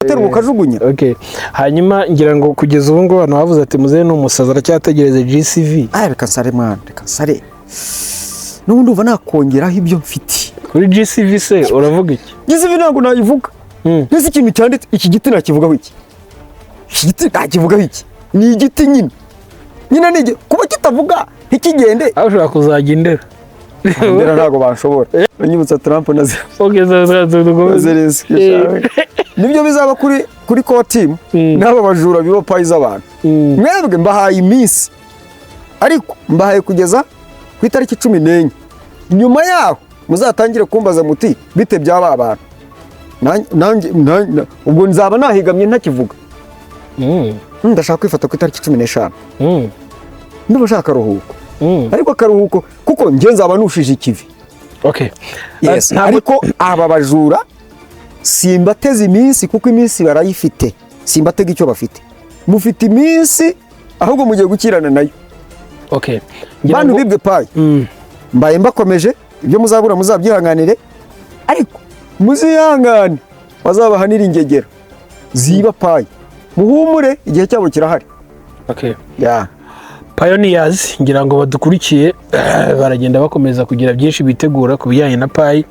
Ugaterura ukajugunya. Okay. Hanyuma ngira ngo kugeza ubu ngubu abantu bavuze ati: "Muzehe ni umusazi, aracyategereza GCV." Aya, reka nsare mwana, reka nsare. N'ubundi uva nakongeraho ibyo mfite. Kuri GCV se uravuga iki? GCV ntabwo nayivuga. Mbese ikintu cyanditse, iki giti nakivugaho iki? Iki giti nakivugaho iki? Ni igiti nyine, nyine ni kuba kitavuga ntikigende. Aho ushobora kuzajya indera. Ndera ntabwo banshobora. Banyibutsa Trump na Okay, na Zelensky. Nibyo bizaba kuri core team n'aba bajura biba Pi z'abantu. Mwebwe mbahaye iminsi, ariko mbahaye kugeza ku itariki 14. Nyuma yaho muzatangire kumbaza muti: "Bite byaba abantu?" Nanjye ubwo nzaba nahigamye ntakivuga. Ndashaka kwifata ku itariki 15. Ndumva nshaka akaruhuko. Ariko akaruhuko kuko njye nzaba nushije ikivi. Yes. Ariko aba bajura simbateze iminsi, kuko iminsi barayifite. Simbatega icyo bafite. Mufite iminsi, ahubwo mugiye gukirana nayo. Ngira Bantu ngo bibwe Pi, mbaye mbakomeje. Ibyo muzabura muzabyihanganire, ariko muzihangane bazabahanira ingegera ziba Pi. Muhumure, igihe cyabo kirahari. Ya. Pioneers ngira ngo badukurikiye baragenda bakomeza kugira byinshi bitegura ku bijyanye na Pi.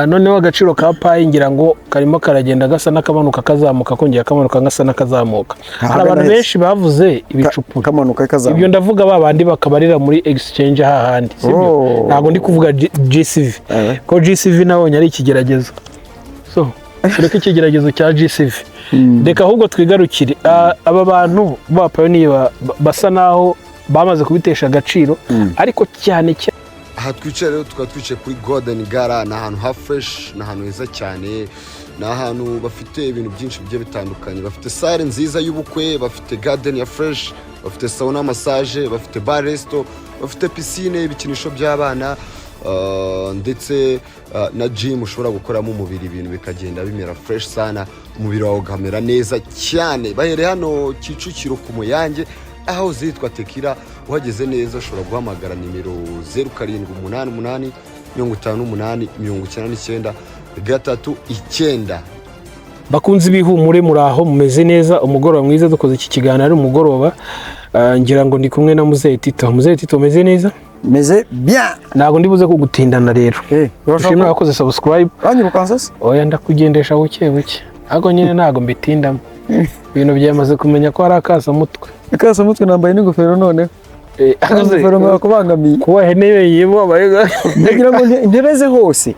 Noneho agaciro ka Pi ngira ngo karimo karagenda gasa n'akamanuka, kazamuka, kongera kamanuka, gasa n'akazamuka. Hari Ahagana abantu heza. benshi bavuze ibicupuri. Kamanuka kazamuka. Ibyo ndavuga ba bandi bakabarira muri exchange hahandi, sibyo? Oh. Ntabwo ndi kuvuga GCV, ko GCV nabonye ari ikigeragezo, so tureke ikigeragezo cya GCV. Reka ahubwo twigarukire aba bantu ba pioneer basa naho bamaze kubitesha agaciro, ariko cyane cyane Aha twicaye rero, tukaba twicaye kuri Golden Gala. Ni ahantu ha fresh, ni ahantu heza cyane, ni ahantu bafite ibintu byinshi bigiye bitandukanye. Bafite salle nziza y'ubukwe, bafite garden ya fresh, bafite sauna, massage, bafite bar, resto, bafite piscine, ibikinisho by'abana, ndetse na gym ushobora gukoramo umubiri, ibintu bikagenda bimera fresh sana, umubiri wawe ukamera neza cyane. Bahereye hano Kicukiro ku Muyange, aho zitwa Tekira. Uhageze neza ushobora guhamagara nimero 0788 58 99 39. Bakunze ibihumure, muri aho mumeze neza? Umugoroba mwiza. Dukoze iki kiganiro ari umugoroba. Ngira ngo ndi kumwe na Muzehe Tito. Muzehe Tito, umeze neza? Meze bien. Ntabwo ndi buze kugutindana rero. Urashaka Ushimwe wakoze subscribe. Banyirukansa se? Oya, ndakugendesha buke buke, ariko nyine ntabwo mbitindamo. Ibintu byamaze kumenya ko hari akasamutwe. Ikasamutwe, nambaye n'ingofero noneho. Ingofero nkakubangamiye. Kuba hene yeyemo abaye. Ndagira ngo ntebeze hose,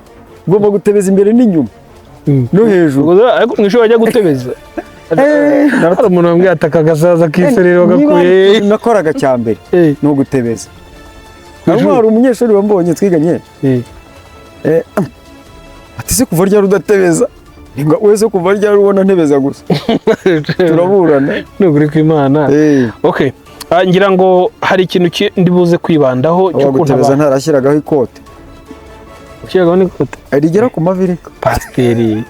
ngomba gutebeza imbere n'inyuma no hejuru. Ariko mu ishuri bajya gutebeza, hari umuntu wambwiye ati: "Aka gasaza k'isereri wagakuye?" Niba nakoraga cya mbere ni ugutebeza. Ku ishuri? Hari umunyeshuri wambonye twiganye, ati: "Se kuva ryari udatebeza?" Ngo wese kuva ryari ubona ntebeza gusa? Turaburana. Ni ukuri kw'Imana. Okay. Ngira ngo hari ikintu ndi buze kwibandaho cy'ukuntu gutebeza abantu ntarashyiragaho ikote. Ushyiragaho n'ikote? Rigera ku mavi reka. Pasiteri,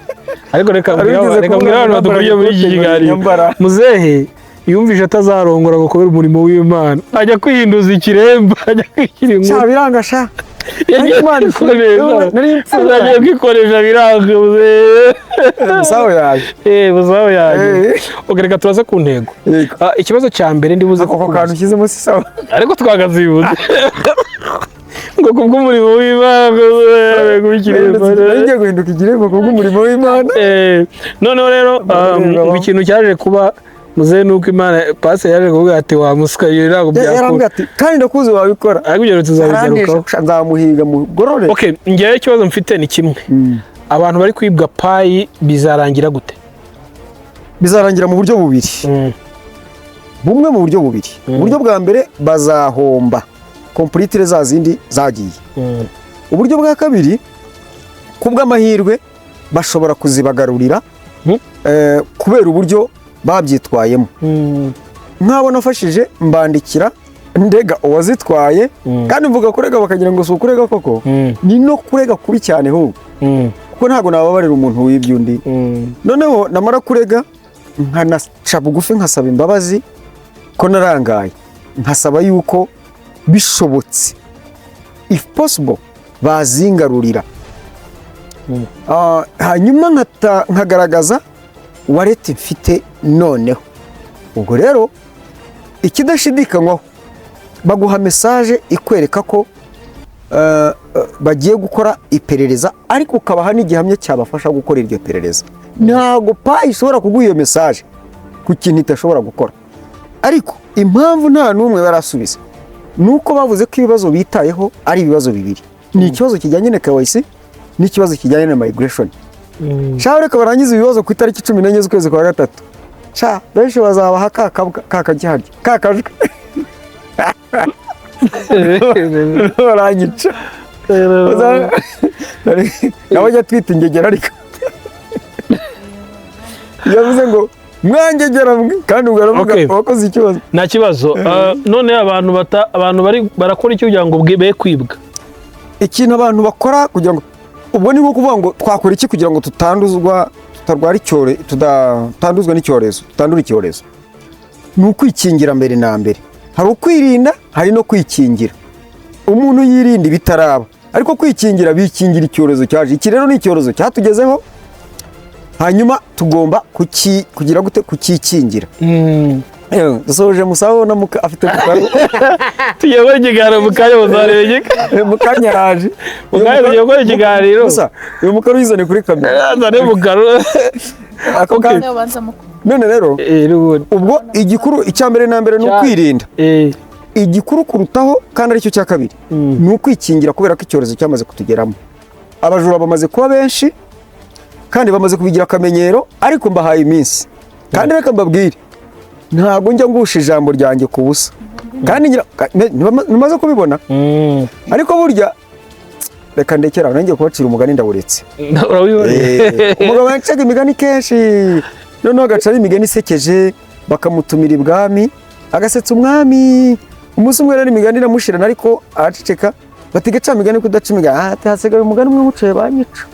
ariko reka Hari wigeze reka mbwire kubona abantu badukuriye muri iki ikote ngo kiganiro. nyambara. Muzehe yumvise atazarongora ngo kubera umurimo w'Imana, ajya kwihinduza ikiremba, ajya kwishyira Sha, inkuru. Biranga sha. Yagiye Imana kwikoresha. Nari imfura. Agiye kwikoresha biranga, muzehe. Musawe yaje. Muzehe yaje. Okay, reka turaze ku ntego. Yego. Ikibazo cya mbere ndi buze Ako kukubaza. kantu ushyizemo si sawa. Ariko twagazibutse ngo kubw'umurimo w'Imana kuba ikiremba. Nari ngiye guhinduka ikiremba kubw'umurimo w'Imana. Noneho rero ngo ikintu cyaje kuba, muzehe, nuko Imana pasi yaje kuvuga ati: "Wa muswa, ibyo ntabwo Yarambwiye byakunda." ati: "Kandi ndakuzi wabikora." Ariko ibyo tuzabigarukaho. Aranesha, nzamuhiga mugorore. Okay, ngewe ikibazo mfite ni kimwe: abantu bari kwibwa Pi bizarangira gute? Bizarangira mu buryo bubiri, bumwe mu buryo bubiri. Uburyo bwa mbere, bazahomba completely za zindi zagiye. Uburyo bwa kabiri, ku bw'amahirwe bashobora kuzibagarurira kubera uburyo babyitwayemo. Nk'abo nafashije, mbandikira ndega uwazitwaye, kandi mvuga kurega bakagira ngo si ukurega koko. Ni no kurega kubi cyane ahubwo, kuko ntabwo nababarira umuntu wibye undi. Noneho namara kurega, nkanaca bugufi, nkasaba imbabazi ko narangaye, nkasaba yuko bishobotse, if possible, bazingarurira. Hanyuma nkagaragaza Wallet mfite noneho. Ubwo rero ikidashidikanywaho, baguha message ikwereka ko bagiye gukora iperereza, ariko ukabaha n'igihamya cyabafasha gukora iryo perereza. Ntabwo Pi ishobora kuguha iyo message ku kintu idashobora gukora. Ariko impamvu nta n'umwe barasubiza ni uko bavuze ko ibibazo bitayeho ari ibibazo bibiri: ni ikibazo kijyanye na KYC n'ikibazo kijyanye na migration. Sha, reka barangize ibibazo ku itariki 14 z'ukwezi kwa gatatu. Sha, benshi bazabaha ka kabwa ka kagiharya ka kajwi, baranyica. Nawe ajya atwita ingegera, ariko yavuze ngo mwangegera mwe, kandi ubwo aravuga uwakoze ikibazo. Nta kibazo. None abantu bari barakora iki kugira ngo be kwibwa? Ikintu abantu bakora kugira ngo, ubwo ni nko kuvuga ngo twakora iki kugira ngo tutanduzwa, tutarwara icyorezo, tutanduzwa n'icyorezo, tutandura icyorezo, ni ukwikingira mbere na mbere. Hari ukwirinda, hari no kwikingira. Umuntu yirinda ibitaraba, ariko kwikingira bikingira icyorezo cyaje. Iki rero ni icyorezo cyatugezeho, hanyuma tugomba kugira gute? Kukikingira. Dusoje musaho na muka afite mukaru. Tugiye gukora ikiganiro mu kanya, muzareba igika. Mukanya araje. Mu kanya tugiye gukora ikiganiro. Musa, uyu mukaru yizane kuri kamera. Azane mukaru. Ako kanya. Noneho banza mukuru. None rero N'ubundi. ubwo igikuru icya mbere na mbere ni ukwirinda. Igikuru kurutaho, kandi aricyo cya kabiri, ni ukwikingira, kubera ko icyorezo cyamaze kutugeramo. Abajura bamaze kuba benshi kandi bamaze kubigira akamenyero. Ariko mbahaye iminsi, kandi reka mbabwire, ntabwo njya ngusha ijambo ryanjye ku busa, kandi ntimaze kubibona. Ariko burya reka ndekera aho, nanjye kubacira umugani ndawuretse. Urabibona. Umugabo yacaga imigani kenshi, noneho agaca ari imigani isekeje, bakamutumira ibwami agasetsa umwami. Umunsi umwe rero imigani iramushirana, ariko araceceka. Bati: "Gaca imigani kudaca imigani." Ati: "Hasigaye umugani umwe, muciye banyica."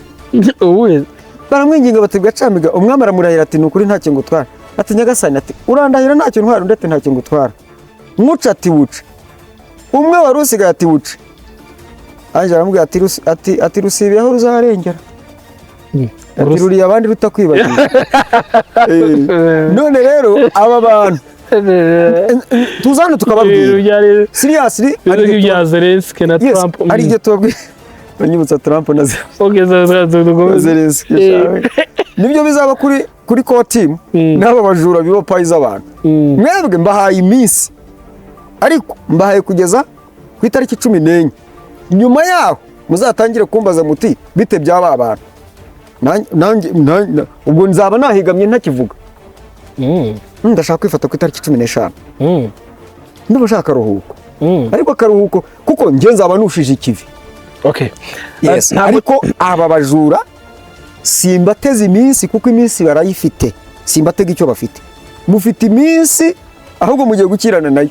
Ubuhe? Baramwinginga bati: "Gaca imigani." Umwami aramurahira ati: "Ni ukuri ntacyo ngutwara." Ati: "Nyagasani," ati, "urandahira ntacyo ntwara?" Undi ati: "Ntacyo ngutwara." Muca ati: "Wuca umwe wari usigaye." Ati: "Wuca." Ange aramubwira ati: Ati rusibiyeho ruzarengera." Ati: "Ruriye abandi rutakwibagiwe." None rero aba bantu tuza hano tukababwira seriously, hari ibintu igihe bya Zelensky na Yes, Trump. hari igihe tubabwira, banyibutsa Trump na Okay, dukomeze. Zelensky. Nibyo bizaba kuri core team n'aba bajura biba Pi z'abantu. Mwebwe mbahaye iminsi, ariko mbahaye kugeza ku itariki 14. Nyuma yaho muzatangire kumbaza muti: "Bite byaba abantu?" Nanjye ubwo nzaba nahigamye ntakivuga. Ndashaka kwifata ku itariki 15. Ndumva nshaka akaruhuko, ariko akaruhuko kuko njye nzaba nushije ikivi. Yes. Ariko aba bajura simbateze iminsi, kuko iminsi barayifite. Simbatega icyo bafite. Mufite iminsi, ahubwo mugiye gukirana nayo.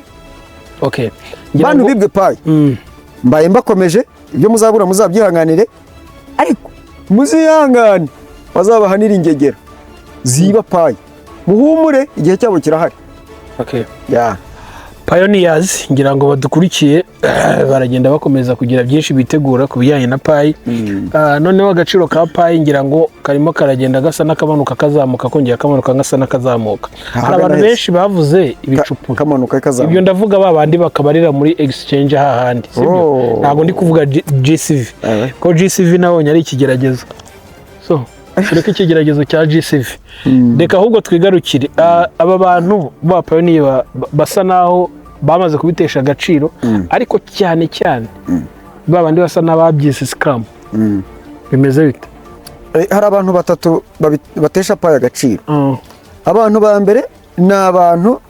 Ngira Bantu ngo bibwe Pi, mbaye mbakomeje. Ibyo muzabura muzabyihanganire, ariko muzihangane bazabahanira ingegera ziba Pi. Muhumure, igihe cyabo kirahari. Ya. Pioneers, ngira ngo badukurikiye baragenda bakomeza kugira byinshi bitegura ku bijyanye na Pi. Noneho agaciro ka Pi ngira ngo karimo karagenda gasa n'akabanuka, kazamuka, kongera kamanuka, gasa n'akazamuka. Hari abantu heza. benshi bavuze ibicupuri. Kamanuka kazamuka. Ibyo ndavuga ba bandi bakabarira muri exchange hahandi, sibyo? Oh. Ntabwo ndi kuvuga GCV, ko GCV nabonye ari ikigeragezo, so tureke ikigeragezo cya GCV. Reka ahubwo twigarukire. Aba bantu ba pioneer basa naho bamaze kubitesha agaciro, ariko cyane cyane ba bandi basa n'ababyise scam, bimeze bite? Hari abantu batatu batesha Pi agaciro. Abantu ba mbere ni abantu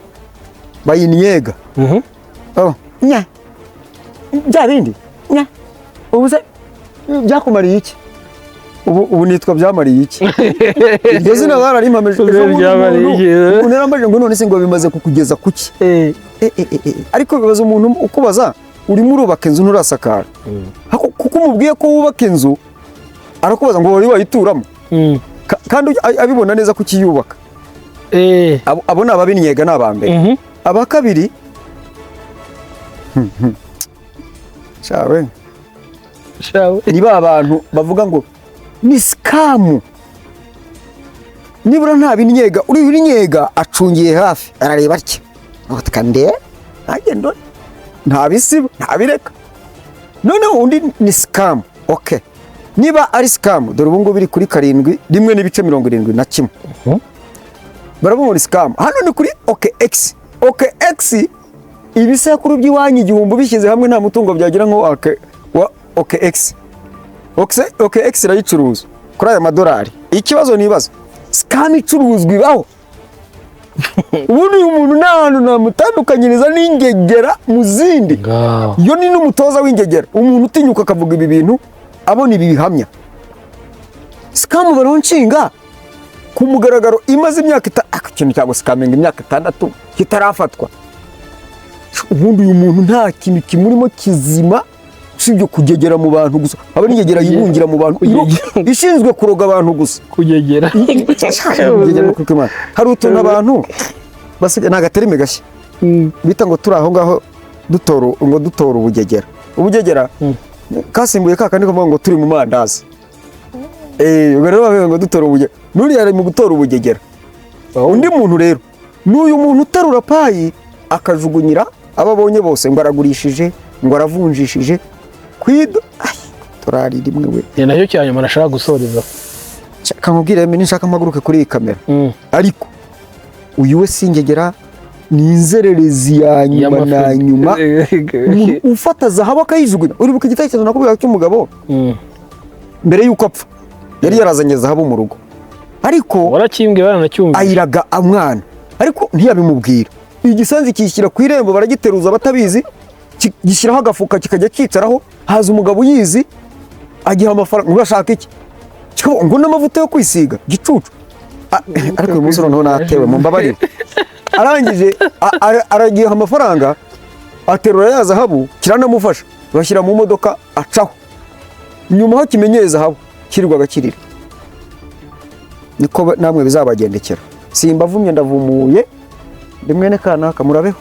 bayinyega. Oh, nya bya bindi nya, ubu se byakumariye iki? Ubu nitwa byamariye iki? Iryo zina bararimpamije. Ubu Ejo bundi byamariye iki? Umuntu yarambajije ngo: "None se ngo bimaze kukugeza kuki?" Ariko bibaza umuntu ukubaza, urimo urubaka inzu nturasakara. Kuko umubwiye ko wubaka inzu, arakubaza ngo: "Wari wayituramo?" Kandi abibona neza ko ukiyubaka. Abo ni ababinyega, ni aba mbere. Aba kabiri, shawe, Shawe. ni ba bantu bavuga ngo ni scam. Nibura nta binyega, uri binyega acungiye hafi, arareba atya, ati ndebe nanjye ndore, nta bisiba, nta bireka. Noneho undi ni scam. Okay, niba ari scam, dore ubu ngubu iri kuri 71.71. Baravuga ngo ni scam. Hano ni kuri OKX. OKX, ibisekuru by'iwanyu 1000 bishyize hamwe nta mutungo byagira nko wa OKX. OKX irayicuruza kuri aya madolari. Ikibazo nibaza, scam icuruzwa ibaho? Ubundi uyu muntu nta hantu namutandukanyiriza n'ingegera mu zindi. Ngaho. Iyo ni n'umutoza w'ingegera, umuntu utinyuka akavuga ibi bintu abona ibi bihamya. Scam baronshinga ku mugaragaro imaze imyaka ikintu cya guscaminga imyaka 6 kitarafatwa. Ubundi uyu muntu nta kintu kimurimo kizima usibye kugegera mu bantu gusa. Aba n'ingegera yibungira mu bantu, Kugegera. ishinzwe kuroga abantu gusa. Kugegera. Kugegera ni ukuri kw'Imana. Hari utuntu abantu basigaye, ni agaterime gashya bita ngo turi aho ngaho dutora, ngo dutora ubugegera. Ubugegera kasimbuye ka kandi kavuga ngo turi mu mandazi. Ubwo rero bavuga ngo dutora ubugegera, nuriya ari mu gutora ubugegera. Undi muntu rero ni uyu muntu uterura Pi akajugunyira abo abonye bose, ngo aragurishije, ngo aravunjishije ku idolari rimwe we. Ni nacyo cya nyuma nashaka gusoreza. Shaka nkubwire, ninshaka mpaguruke kuri iyi kamera, ariko uyu we singegera, ni inzererezi ya nyuma na nyuma. Umuntu ufata zahabu akayijugunya! Uribuka igitekerezo nakubwira cy'umugabo mbere y'uko apfa yari yarazanye zahabu mu rugo, ariko Warakimbwiye, baranacyumvise. ayiraga umwana, ariko ntiyabimubwira. Igisanzi kishyira ku irembo, baragiteruza batabizi, gishyiraho agafuka kikajya cyicaraho. Haza umugabo uyizi, agiha amafaranga ngo urashaka iki? Kikavuga ngo n'amavuta yo kwisiga. Gicucu. Ariko uyu munsi noneho natewe, mumbabarire. Arangije aragiha amafaranga, aterura ya zahabu, kiranamufasha, bashyira mu modoka, acaho. Nyuma aho kimenyeye zahabu, kirirwaga kirira. Niko namwe bizabagendekera. Simbavumye, ndavumuye. Ndi mwene kanaka, murabeho.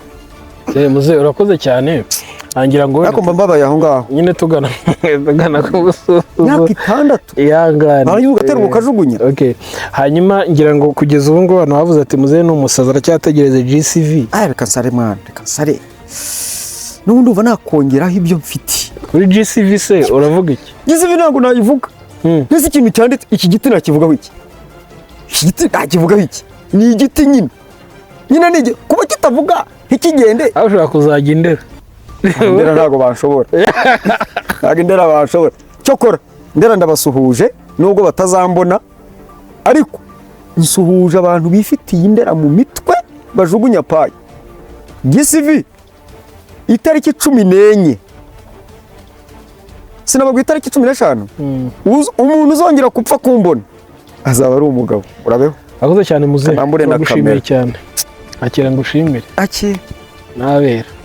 Muze, urakoze cyane, ngira ngo Ariko mba mbabaye aho ngaho. Nyine tugana ku musozo. Imyaka 6. Ihangane. Hanyuma ugaterura ukajugunya. Okay. Hanyuma ngira ngo kugeza ubu ngubu abantu bavuze ati muzehe ni umusazi, aracyategereza GCV. Aya, reka nsare mwana, reka nsare. N'ubundi uva nakongeraho ibyo mfite. Kuri GCV se uravuga iki? GCV ntabwo nayivuga. Mbese ikintu cyanditse iki giti nakivugaho iki? Iki giti nakivugaho iki? Ni igiti nyine, nyine ni kuba kitavuga ntikigende. Aho ushobora kuzajya indera. Indera ntabwo banshobora, ntabwo indera banshobora. Cyokora ndera ndabasuhuje, nubwo batazambona, ariko nsuhuje abantu bifitiye indera mu mitwe bajugunya Pi. GCV itariki 14, sinababwiye itariki 15? Umuntu uzongera gupfa kumbona azaba ari umugabo. Urabeho. Akoze cyane muzehe. Kanambure na Turagushimiye kamera. cyane, akira ngushimire. Aki. Nabera.